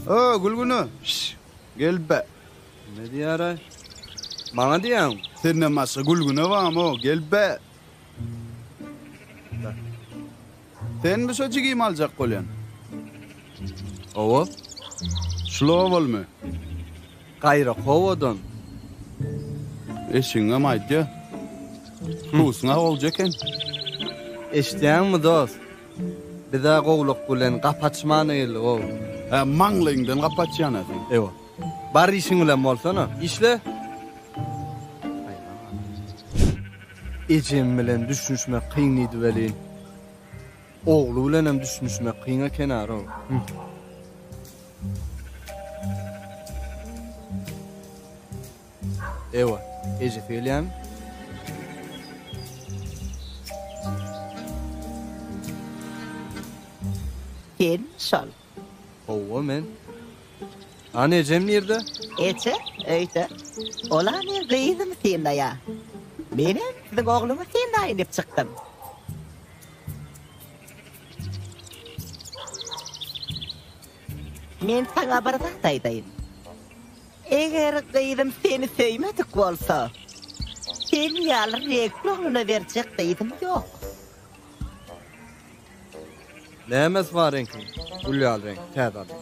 Ö, Gülgüne, şş, gel be. Neme diýýär-aý? Maňa diýýäňmi? Senden başga Gülgüne barmy-ow, gel be. Senmi şo jigimi aljak bolýan? Hawa. Şul obalymy? Gaýra kowadan. Eşigiňem aýdýa. Wkusyň-a gowja eken. Eşidýäňmi, dost? Biz-ä gowluk bilen gapy açmana geldik-ow. Hä, maňlaýyňdan gapy açýan-a sen. Ewa. Bar işiň bilen bolsana. Işle. Ejem bilen düşünişmek kyn diýdi welin, ogly bilenem düşünişmek kyn eken-arow. Ewa, ejesi gelýärmi? Sen şol. Hawa, men. Hany ejem nirde? Eje öýde. Ol-a meň gyzymy synlaýa. Menem siziň ogluňyzy synlaýyn diýip çykdym. Men saňa bir zat aýdaýyn. Eger gyzym seni söýmedik bolsa, sen ýaly reňkli oglana berjek gyzym ýok. Nämesi bar reňkiň? Gül ýaly reňk, täze alyň.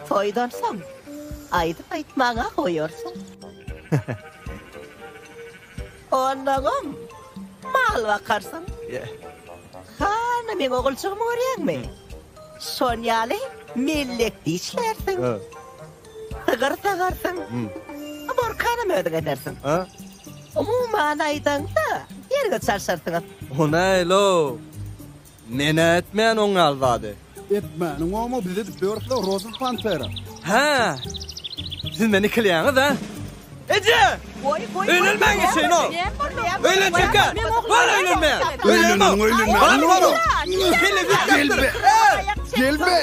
Toýdan soň aýdym aýtmaga goýarsyň. Onnoňam mal bakarsyň. Hany meň oguljygymy görýäňmi? Şon ýaly mellekde işlärsiň. Sygyr sagarsyň. Borkanam özüň edersiň. Umuman aýdaňda, ýeriňizi çalşarsyňyz. O näl-ow? Men-ä etmeýän oň ýaly zady. Etmäniň oňmy, biz edip ýörüs-le, Roza Pantera. Hä? Siz meni ikileýäňiz-ä? Eje! Goý, goý, Öýlenmäň geçeýin-ow! Öýlenjek-ä! Bar öýlenmeýän! Öýleneniň öýlenmäniň Bar, bar! Kelle Gel be! Gel be!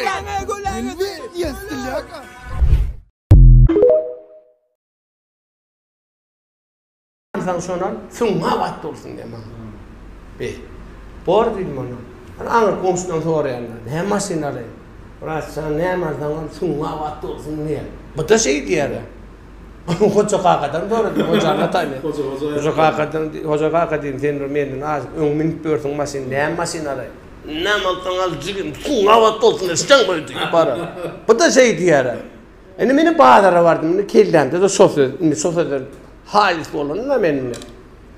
Gel be! Ýestilýaka! Alsaň şony al, süňňi abat bolsun diýýär maňa. Be, bor diýdim ona. Hany aňyrky goňşudan soraýanlar, näme maşyn alaýyn? Brat jan, näme alsaň al, süňňi abat bolsun diýýär. Bu-da şeý diýýär. Hoja kakadan soradym, Hojany ataýyn. Hoja kakadan, Hoja kaka diýdim, sen bir menden azajyk öň münüp ýörsüň maşyn, näme maşyn alaýyn? Näme alsaň al jigim, süňňi abat bolsun eşitýäňmi diýip bara. Bu-da şeý diýýär. Indi men bazara bardym, indi kellämde-de şo söz, indi şo sözler halys bolanda men indi.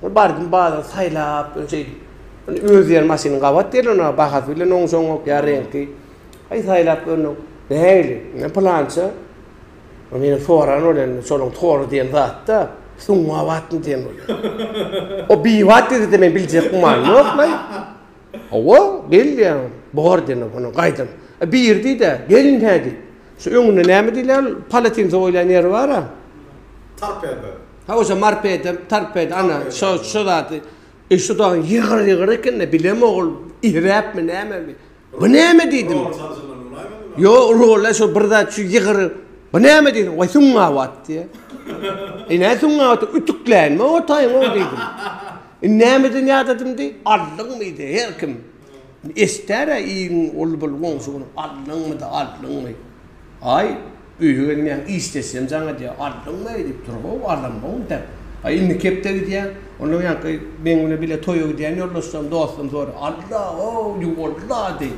Bardym bazara saýlap, şeýdip. Indi öz ýer maşynyň gabat gelenok, bahasy bilen oňşaňok ýa reňki. Aý saýlap görnüň. Nähili? Indi pylança. Meni soran bolýan, şolaň tory diýen zatda süňňi abatmy diýen bolýar. O bibat diýse-de men biljek gümanym ýok-laý. Hawa, gel diýýän, bor diýen, onuň gaýdan. Bir diý-de, gelin hä diý. Şu öňünde näme diýilýär, palatinsa goýlan ýeri bar-a. Torpeda. Hawa, şo morpeda, torpeda, ana, şo, şo zady. E, şu dagyň ýygyr-ýygyr eken-de, bilemok ol iräpmi, nämemi. Bu näme diýdim. Rol çalşylan bolaýmadymy? Ýok, rol-a şo bir zat şu ýygyr. Bu näme diýdim. Waý, süňňabat diýýär. E, näme süňňabat? Ütükläýinmi o taýyň-ow diýdim. Indi nämeden ýadadym diý, aldyňmy diý, her kim. Eşdär-ä iň ol-bul goňşy güni, aldyňmy-da, aldyňmy. Aý, öýe gelmeýäň, işdeşem jaň edýär, aldyňmy diýip dur-ow, alamok diýip. Aý, indiki hepde gidýän, ondan ýaňky meň bilen bile toýa gidýän ýoldaşlarym, dostum soraýar, Alla-ow, ýuwalla diý.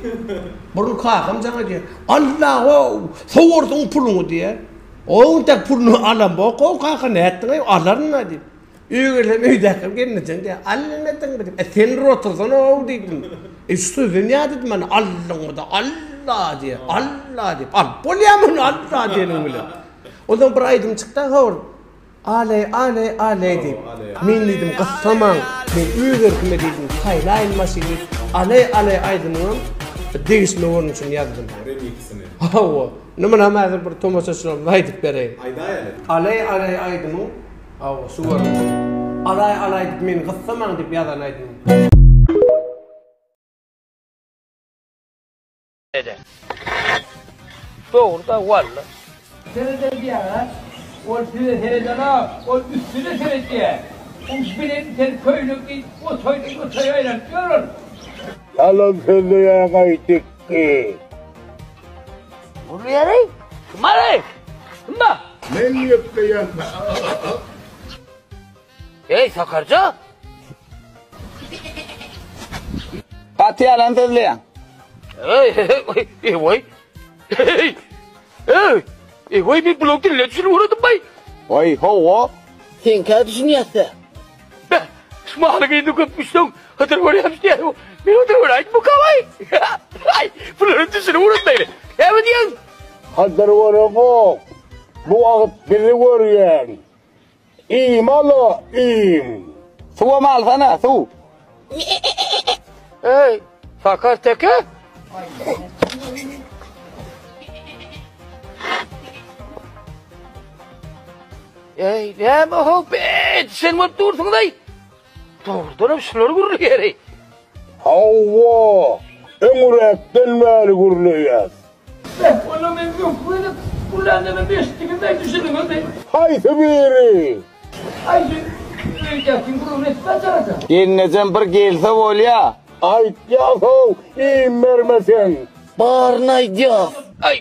Bir gün kakam jaň edýär, Alla-ow, sowarsyň puluňy diýýär. Ow, entek puluny alamok-ow, kaka, nätdiň-eý, alaryn-a diýip. Öýe gelsem öýdäkim gelnejeň diýýär, Alynmadyňmy diýip. E sen bir otursana-ow diýdim. E şu sözden ýadadym men, aldyňmy-da, Alla diýýär, Alla diýip. Alyp bolýarmy ony Alla diýeniň bilen. Onsoň bir aýdym çykdy howr. Aleý, aleý, aleý diýip. Men diýdim, gyssamaň, men öz erkime diýdim, saýlaýyn maşyny. Aleý, aleý aýdymyňam degişme görnüşini ýazdym. Remiksini. Hawa. Indi munam häzir bir tomaşaçylarymyza aýdyp bereýin. Aýdaýaly. Aleý, aleý aýdymyň Hawa, şu görnüşde. Alaý, alaý diýip meni gyssamaň diýip ýazan aýdymym. Dogry da walla. Sereder diýýäňä, ol size seredenok, ol üstüne seredýär. Oň bilen sen köýnek geýip, o toýdan o toýa aýlanyp ýör ol. Ýalan sözleýäň-aý Dikgi. Gürleýär-eý. Kim bar-eý? Kim bar? Men gepleýän. Eý, Sakarja! Gaty ýalan sözleýäň. Eý, eý, eý, eý, eý, eý, eý, men bulaň diline düşünip uradym baý. Oý, hawa. Seňkä düşünýäs-dä. Beh, şu mahaly indi köp güçseň, Hydyr görýämiş diýýär. Men Hydyr göräýdim bu kawaý. Aý, bulara düşünip uradym. Näme diýýäň? Hydyr göreňok. Bu wagt bizi görýäň. Iým al-a, iým. Suwam alsana, suw. Eý, Sakar teke. Eý, näme ho, bet, sen bolup dursuň-daý. Dogrudanam şular gürleýär-eý. Hawa, öňräkden bäri gürleýäs. Beh, onda men öňki gezek gürländenem eşitdiňiz-aý, düşündiňiz-aý. Haýsy biri? Aý, sen öýdäkiň gürrüňini etip açaraja. Gelnejem bir gelse bolýa. Aýtýas-ow, iým bermeseň. Baryny aýdýas. Aý,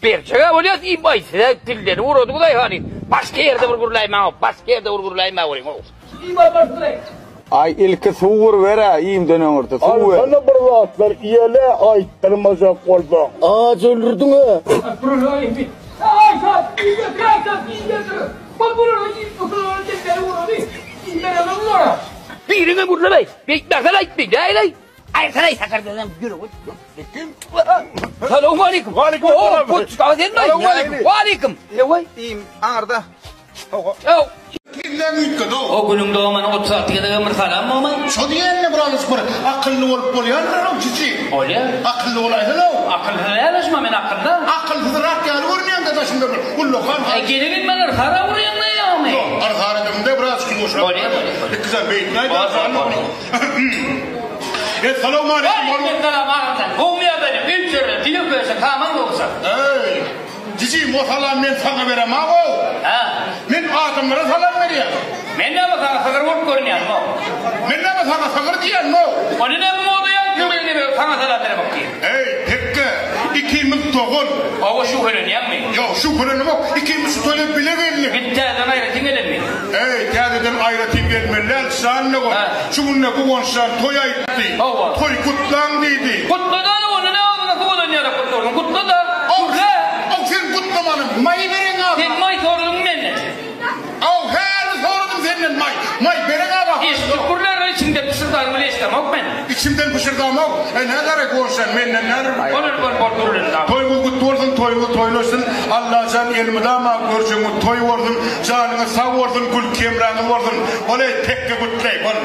berjeg-ä bolýas iým, aý, siz-ä dillenip ugradyňyz-aý hany. Başga ýerde bir gürläýmäň-ow, başga ýerde bir gürläýmäweriň-ow. Aý ilki suw guruber-ä iýmden öňürti suw ber. Alsana bir zatlar iýele aýtdyrmajak bolsaň. Aç öldürdiň-ä. Biriňem gürlemeý. Beýtmäsene aýtmaý. Näleý? Aýtsana sakardan ýüregi. Salowmaleýkim. Waleýkim salam. Waleýkim. Waleýkim. Ewe. Iým aňyrda. Ew. Kimden üýtgedi-ow? O günüň dogmany 36 gezegem bir salam bolmaý. Şo diýenine bir alys bir akylly bolup bolýandyr-ow, çiçi. Bolýar. Akylly bolaýsana-ow. Akylsyz däl-a men akylly. Akylsyzrak ýaly görünýäň-de daşyňda bir ullakan Eý, gelibem men yrsara urýaň-da ýagny. Ýok, yrsara edemde biraz şükür Bolýar, bolýar, bolýar. Ikisem beýtni aýdarsyň. Bolýar, bolýar. Essalawmaleýkim. Waleýkim salam agam. Gowmy ýagdaýlar? Üç ýerde, diýip öýse, kaman gowsa. Eý. Jijim, o salam men saňa beremag-ow. Hä? Men adamlara salam berýän. Men näme saňa sygyr bolup görünýänmi-ow? Men näme saňa sygyr diýenmi-ow? Ony näme moda ýazypsyň meni näme saňa salam beremok diýip? Eý, Pekge, ikimiz dogan. Hawa, şübhelenýäňmi? Ýok, şübhelenemok. Ikimiz şu toýa bile geldik. Git täzeden aýratyn gelenmi? Eý, täzeden aýratyn gelmeli däl, jan dogan. Hä? Şu günde Guwançjan toý aýtdy. Hawa. Toý gutlaň diýdi. Gutla-da, ony näme agzyna suw alan ýaly gutlarsyň? Gutla-da, gürle! Aw, sen gutlamany maý bereň aga. Sen maý soradyňmy menden? Aw, häli soradym senden maý. Maý bereň aga. Eşidip gürlär, içiňden pyşyrdanyňy bile eşidemok men. Içimden pyşyrdamok. E, nä gerek bolsa, menden näme? Bol, bol, bol, gürle. Toýuňyz gutly bolsun, toýuňyz toýlaşsyn. Allajan elmydama görjegiňiz toý bolsun. Janyňyz sag bolsun, gülki hemraňyz bolsun. Bol-eý, tekge gutlaý, bol.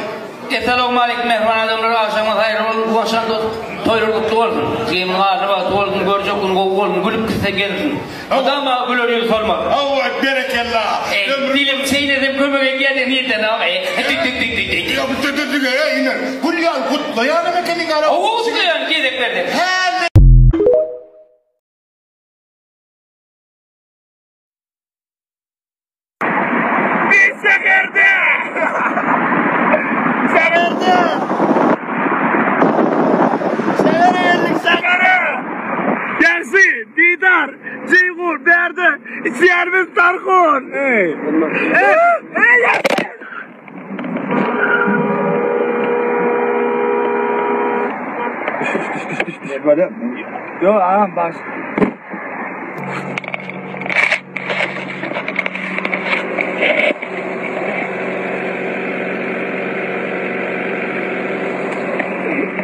Essalawmaleýkim mähriban adamlar agşamyňyz haýyrly bolsun Guwançjan dost toýlar gutly bolsun Jigimiň arly bagtly bolsun görjek güni gowy bolsun gülüp gitse gelsin Mydama güler ýüz solmasyn. Hawa berekella. Eý dilim çeýnesem kömek edýän niýetlenok eý tüý-tüý-tüý-tüý. Ýok tüý-tüý-tüý eý iner gül ýaly gutlaýanam ekeniň ara. Hawa gutlaýan gezek berseň. Hä Biz şäherde! Şäherde! Şähere geldik, şähere! Gelsi, Didar, Jeýhun, bärde içýänimiz Tarhun! Eý! Eý, Ýasin! Ýok, agam, baş.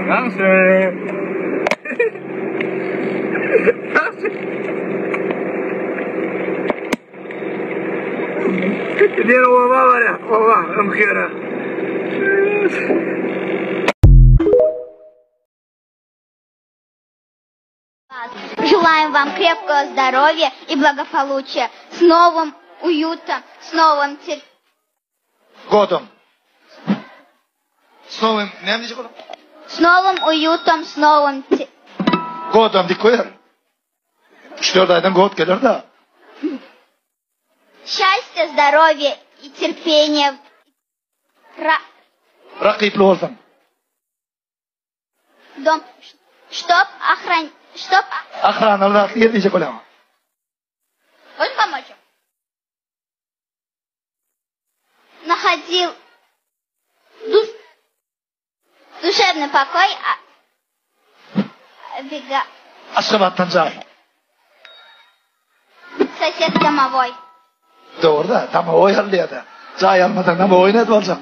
Ýagşy. Ýagşy. Diýen oba barýar, oba, öňki ýere. Желаем вам крепкого здоровья и благополучия. С новым уютом, с новым тер... Годом. С новым, näme diýjek olam? С новым уютом, с новым... те- Godam diýip goýar. 3-4 aýdan god geler-de. Счастья, здоровья и терпения. Ра- Rakyply bolsun. Дом, чтоб охран... Чтоб Ahranaly zatly ýer diýjek bolýaň. Можно помочь? Находил душ... душевный покой, а... Бега... Aşgabatdan jaý. Сосед домовой. Dogry-da, domowoý alynýar-da. Jaý almasaň domowoý nädip aljak?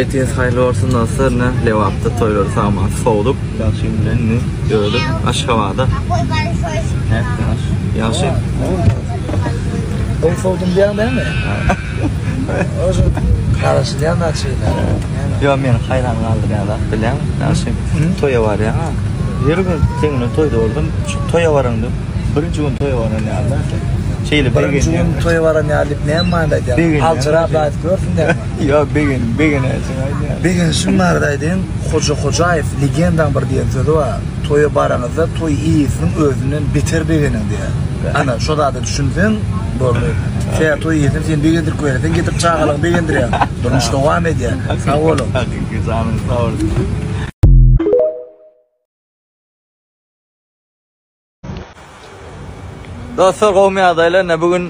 Ertiriňiz haýyrly bolsun dostlar ine Lebapda toýlary sag-aman sowduk Ýagşy bilen indi ýöredik Aşgabada Nätdiňiz Ýagşy Gowy sowdum diýýäň dälmi? Oje garaşylýan zat şeýle. Ýok meni haýran galdyrýan zat bilýäňmi Ýagşy toýa barýaň-a her gün seň bilen toýda boldum şu toýa baraňda birinji gün toýa baran ýaly-da sen şeýle Birinji gün toýa baran ýaly diýip näme manyda aýdýaň? Aljyrap aýdyp görsün dämi? Ýok begen begenäýseň aýdýan. Begenişim barada aýdaýyn, Hoja Hojaýew legendaň bir diýen sözi bar, Toýa baraňyzda toý eýesiniň özünden beter begeniň diýýär. Ana, şo zada düşünseň, boldy. Sebäbi toý eýesini sen begendirip goýýaň, sen getirip çagalaryňy begendirýäň. Durmuş dowam edýär. Sag boluň. Hakyky janyň sag bolsun. Dostlar gowmy ýagdaýlar ine bu gün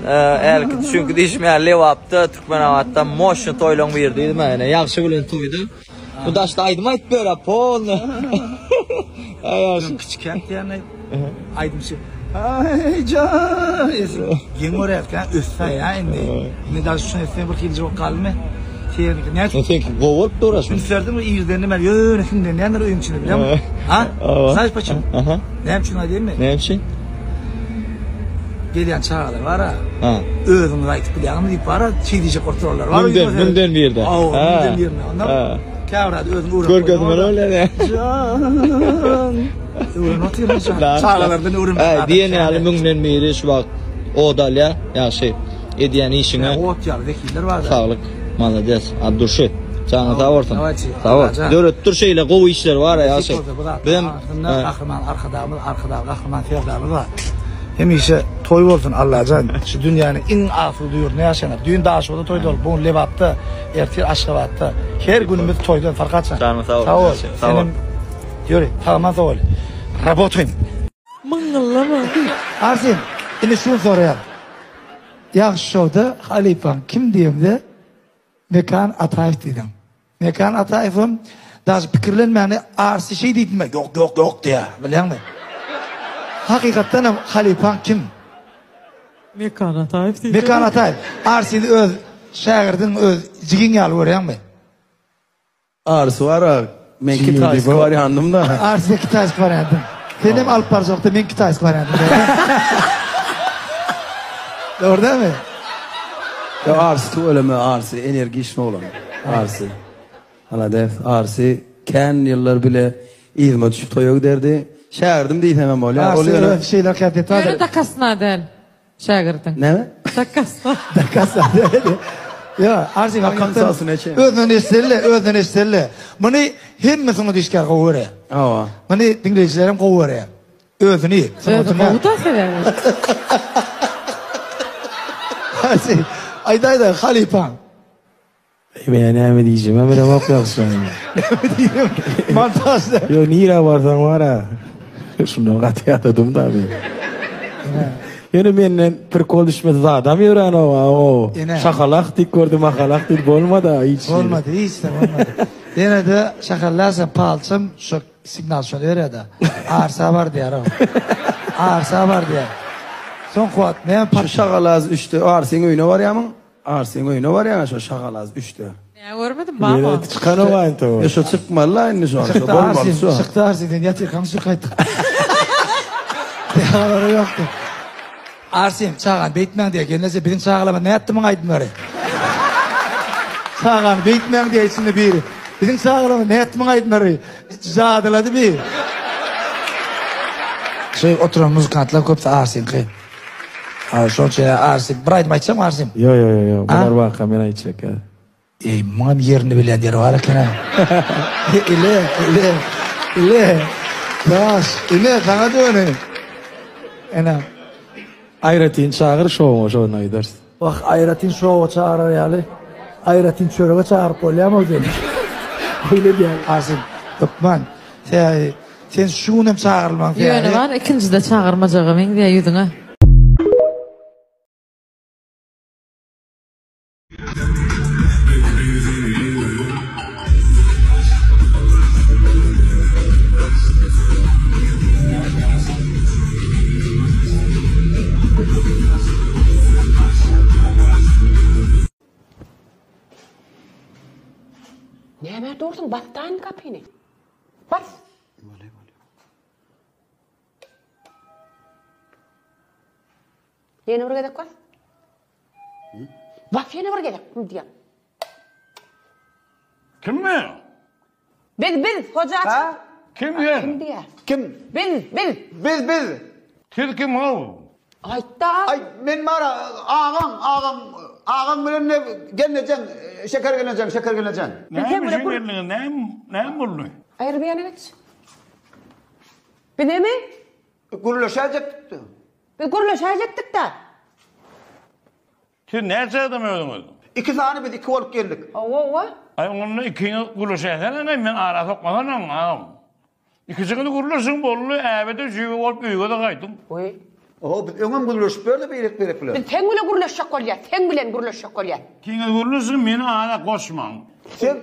hälki çünki diýşim ýaly Lebapda Türkmenabatda moşny toýlaň biri diýdim ine ýagşy bilen toýda. Bu daşda aýdym aýdyp ýör a polny. Aý ýagşy. Kiçikäk diýýän aýdymçy. Aý jan. Geň görýärkä össe ýa indi. Indi daş üçin etseň bir hilji bolup galmy? Seňki näçe? Seňki gowy bolup dur aşmy. Üns berdiňmi irden näme ýöne hiňlenýändir öýüň içinde bilýäňmi? Ha? Znaýyş paçem? Näme üçin aýdaýynmy? Näme üçin? Gelýän çagalar bar-a. Ha. Özüňiz aýdyp bilýäňizmi diýip bar-a, şeý diýjek bolup durarlar. Bar Müňden, müňden birde. Hawa, müňden birinde. Onda käbir zady özüň öwrenip Görkezmeli bolýar. Jan. Öwrenip otyryn Çagalardan öwrenip. Diýen ýaly müňden biri şu wagt ot alýar. Ýagşy. Edýän işiňe Ot ýaly wekiller bar. Saglyk. Malades. At duşy. Janyň sag bolsun. Sag bol. Döret dur şeýle gowy işler bar ýagşy. Bizem Gahryman Arkadagymyz, Arkadag Gahryman Serdarymyz bar. Hemişe toý bolsun Allajan. Şu dünýäniň iň asuda ýurdunda ýaşaýarys. Düýn Daşoguzda toý boldy, bu gün Lebapda, ertir Aşgabatda. Her günümiz toýdan Farhatjan. Janyň sag bolsun. Sag bol. Ýöri, sag-aman sag bol. Rabotaýym. Myňňyllama. Arsin, indi şuny soraýan. Ýagşy şowda halypaň kim diýemde Mekan Ataýew diýdiň. Mekan Ataýewem daže pikirlenmäni Arsi şeý diýdimi? Ýok, ýok, ýok diýýär, bilýäňmi? Hakykatdan hem halypaň kim? Mekan Ataýew diýdim. Mekan Ataýew. Arsini öz şägirdiň, öz jigiň ýaly görýäňmi? Arsy bar-a, men kitaýski wariandym-da. Arsy sen kitaýski wariandyň. Sen hem alyp barjakda men kitaýski wariandym. Dogry dälmi? Ýok, Arsy tüweleme, Arsy energiçny oglan. Arsy. Malades, Arsy kän ýyllar bile yzyma düşüp toýa giderdi. Şägirdim diýseňem bolýar. Ol Arsy öz şeýle häsiýeti bardyr. Ýöne dakasyna däl. Şägirdiň. Näme? Dakasna. Dakasna. Ýa, Arzyň hakykatdan özünden eşiteli, özünden eşiteli. Muny hemme sungat işgäri gowy görýär. Hawa. Muny diňleýjiler hem gowy görýär. Özüni, sungatyny. Özi gowy-da sebäbi. Arzy, aýdaý-da, halypaň. Men näme diýjegimi bilemok ýagşy. Näme diýjegimi? Montažda. Ýok, nirä barsaň bar-a. Şundan gaty ýadadym-da men. Ýöne menden prikol düşmese zadam ýöränok-a, o. Şahalak diýip gördi, mahalak diýip bolmady-a hiç. Bolmady, hiç-de bolmady. Ýene-de şahallasam, palçam şo signal şony berýär-de. Arsa bar diýýär-ow. Arsa bar diýýär. Soňky wagt näme Şu şahalaz üçde Arsyň öýüne barýamyň? Arsyň öýüne barýaňa şo şagalaz üçde. Nä görmedim baba. Ýere çykanok aýnta o. Şo çykmaly-la indi şo. Çykdy Arsin, çykdy Arsin sen ýatyrkaň şu gaýtdyk. Habary ýokdy. Arsin, çagany beýtmäň diýýär. Gelneje biziň çagalarymyz nätdi muňa aýdymlary. Çagany beýtmäň diýýär içinde biri. Biziň çagalarymyz nätdi muňa aýdymlary. Jadylady bi. Şu oturan muzykantlar köpüsi Arsinki. Şol şeýle Arsim, bir aýdym aýtsaň Arsim. Ýo ýo ýo ýo, bular waka men aýtjak ýa. Eý, muňam ýerini bilýän ýeri bar eken-ä. Ile, ile, ile. Daş, ine saňa döni. Ene. Aýratyn çagyr şowa şony aýdarys. Wah, aýratyn şowa çagyrar ýaly, aýratyn çörege çagyryp bolýamy o seni? Öýle diýýär Arsim. Hökman. Sebäbi. Sen şu gün hem çagyrylmaň Ýöne bar ikinjide çagyrmajaga meňzeýär ýüzüňe. Nämä dursuň basdaýyn gapyny. Bas. Bolýa bolýa. Ýene bir gezek bas. Bas ýene bir gezek diýýän. Kim men? Biz biz hoja aç. Kim sen? Kim diýýär? Kim? Biz biz. Biz biz. Siz kim how? Aýtda. Aý men bara agaň agaň agaň bilen ne gelnejeň şeker gelnejeň şeker gelnejeň. Näme üçin geldiňiz? Näme näme boldy? Aýry bir ýana geç. Bizemi? Gürleşäýjekdik. Biz gürleşäýjekdik-dä. Siz näçe adam özüňiz? Iki sany biz iki bolup geldik. Hawa, hawa. Aý onda ikiňiz gürleşäýseňiz men ara sokmasam agam. Ikijiňiz gürleşiň boldy, äbede jübi bolup öýüňize gaýdyň. Goý. Oho biz öňem gürleşip ýördi beýlek beýlek bilen. Biz seň bilen gürleşjek bolýas, seň bilen gürleşjek bolýas. Ikiňiz gürleşiň meni ara goşmaň. Sen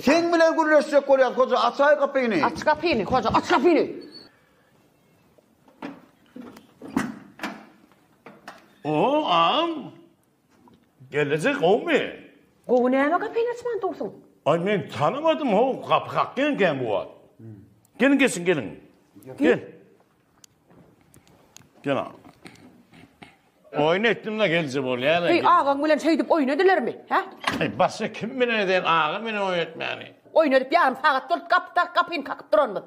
seň bilen gürleşjek bolýas hoja açaý gapyny. Aç gapyny hoja aç gapyny. Oho agam. Gelejek gowmy? Gowy näme gapyny açman dursuň? Aý men tanamadym how gapy kakýan eken bu wagt. Geliň geçiň geliň. Gel. Gel agam. Oýun etdim-de gelje bolýar-a. Heý agaň bilen şeýdip oýun edilermi, hä? Aý başga kim bilen edeýin agam bilen oýun etmäni. Oýun edip ýarym sagat boldy gapyda gapyny kakyp duranymyz.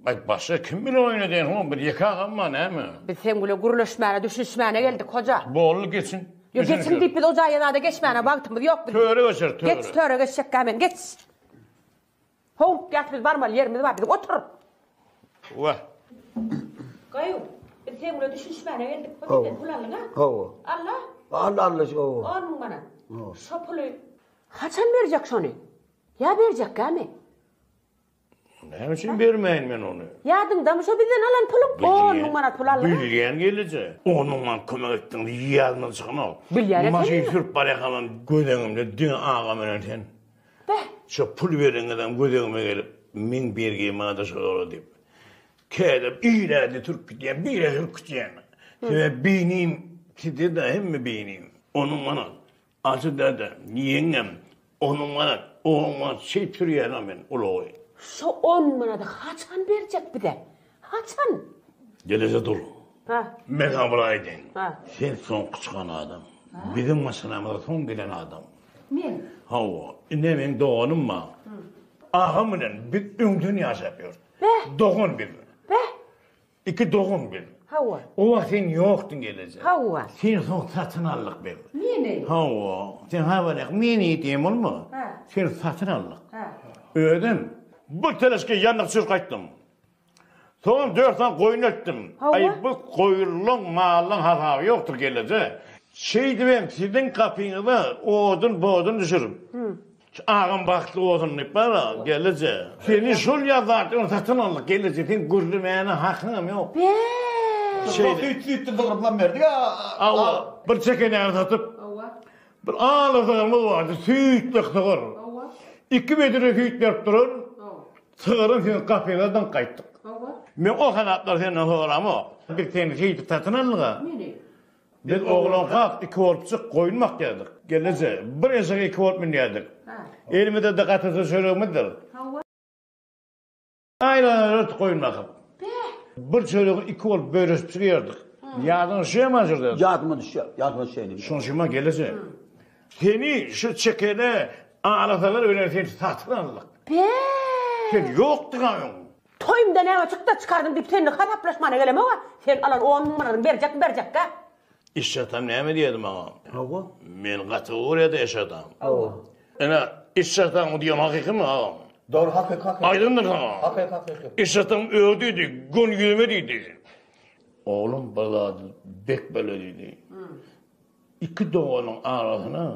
Aý başga kim bilen oýun edeýin ho bir ýeke agam bar näme? Biz seň bilen gürleşmäne düşünişmäne geldik hoja. Boldy geçiň. Ýok geçiň diýip biz o jaýa zada geçmäne wagtymyz ýok biz. Töre geçer töre. Geç töre geçjekkä men geç. Howp ýat biz barmaly ýerimiz bar biziň otur. Wah. Gaýu biz seň bilen düşünişmäne geldik hoja sen pul aldyň a? Hawa. Alla. Aldy aldy hawa. 10 müň manat. Şo puly haçan berjek şony? Ýa berjekkämi? Näme üçin bermäýin men ony? Ýadyňdamy şo bizden alan puluň? On müň manat pul aldyň-a? Bilýän gelneje. On müň manat kömek etdiň ýadymdan çykanok. Bilýän ekeniň. Maşyn sürüp barýarkam göz öňümde diňe agam bilen sen. Beh. Şo pul bereňizem göz öňüme gelip, meň bergim bardy şolara diýip. Käde bir-ä-de sürüp gidýän, bir-ä sürüp gidýän. Sebäbi beýnim sizde-de hemme beýnim. On müň manat. Ajy däde, ýeňňem, onuň manat, oň manat şeýdip sürýänem men ulagy. Şo on manady haçan berjek bize? Haçan? Gelese dur. Ha. Men saňa bir aýdaýyn. Ha. Sen soňky çykan adam. Biziň maşgalamyza soň gelen adam. Men? Hawa. Ine meň doganym bar. Agam bilen biz öňden ýaşap ýördik. Beh. Dogan biz. Beh. Iki dogan biz. Hawa. O wagt sen ýokduň gelneje. Hawa. Seni soň satyn aldyk biz. Meni? Hawa. Sen habarýak meni diýen bolma. Hä. Seni satyn aldyk. Hä. Özem bir teleşke ýandak çürük gaýtdym. Soňam dört sany goýun eltdim. Hawa. Aý bu goýunlaň, mallaň hasaby ýokdur gelneje. Şeýdibem siziň gapyňyza odun-bodun düşürip. Şu agam bagtly bolsun diýip bar-a, gelneje. Seni şol ýa zatdan satyn aldyk, gelneje, seň gürlemäne hakyňam ýok. Be! Şeýle. Süýt süýtden sygyrymdan berdik-ä. Hawa, bir çekenäni satyp, bir ala sygyrymyz bardy, süýtlek sygyr. Iki bedre süýt berip duran sygyryň seniň gapyňa zyňyp gaýtdyk. Men o hanaplary senden soramok. Biz seni şeýdip satyn aldyk-a. Meni? Biz oglankak iki bolupjyk goýun bakýardyk. Gelneje, bir eşege iki bolup münýärdik. Elimizde-de gatyja çöregimizdir. Aýlanardyk goýun bakyp. Bir çöregi iki bolup bölüşipjik ýerdik. Ýadyňa düşýärmi Ajyr däde? Ýadyma düşýär, ýadyma düşýär inim. Şonuň üçin maňa gelneje, seni şu çekene alasalar bilen seni satyn aldyk. Sen ýokduň-a öň. Toýumda näme çykda çykardyň diýip senden hasaplaşmana gelemog-a. Sen alan on müň manadyňy berjekmi berjekgä? Eşek atam näme diýerdi maňa? Hawa. Meni gaty görýärdi eşek atam. Hawa. Ine, eşek ataň bu diýen hakykymy agam? Dogry hakyky hakyky. Aýdyndyr saňa. Hakyky hakyky. Eşek atam öý diýdi, göni ýüzüme diýdi. Oglum bir zady bek bile diýdi. Iki doganyň arasyna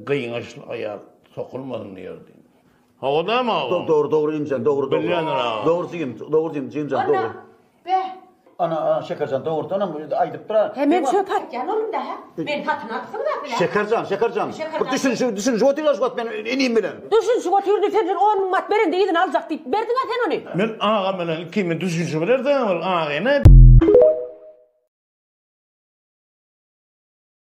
gyňaçly aýak sokulmasyn diýerdi. Hawa dämi agam? Dogry, dogry Jimjan, dogry, dogry. Bilýändir agam. Dogry jigim, dogry jigim, Jimjan, dogry. Be. Ana, ana, Şekerjan, dogrudanam aýdypdyr-a. He, men çöp atýan oglum-da, hä? Men satyn alypsyň-da siz-ä. Şekerjan, Şekerjan, bir düşünişip, düşünişip otyrlar şu wagt men inim bilen. Düşünişip otyrdy, sen sen on müň manat berende yzyna aljak diýip berdiň-ä sen ony. Men agam bilen ikimiz düşünişip bilerdik, ol aga ine.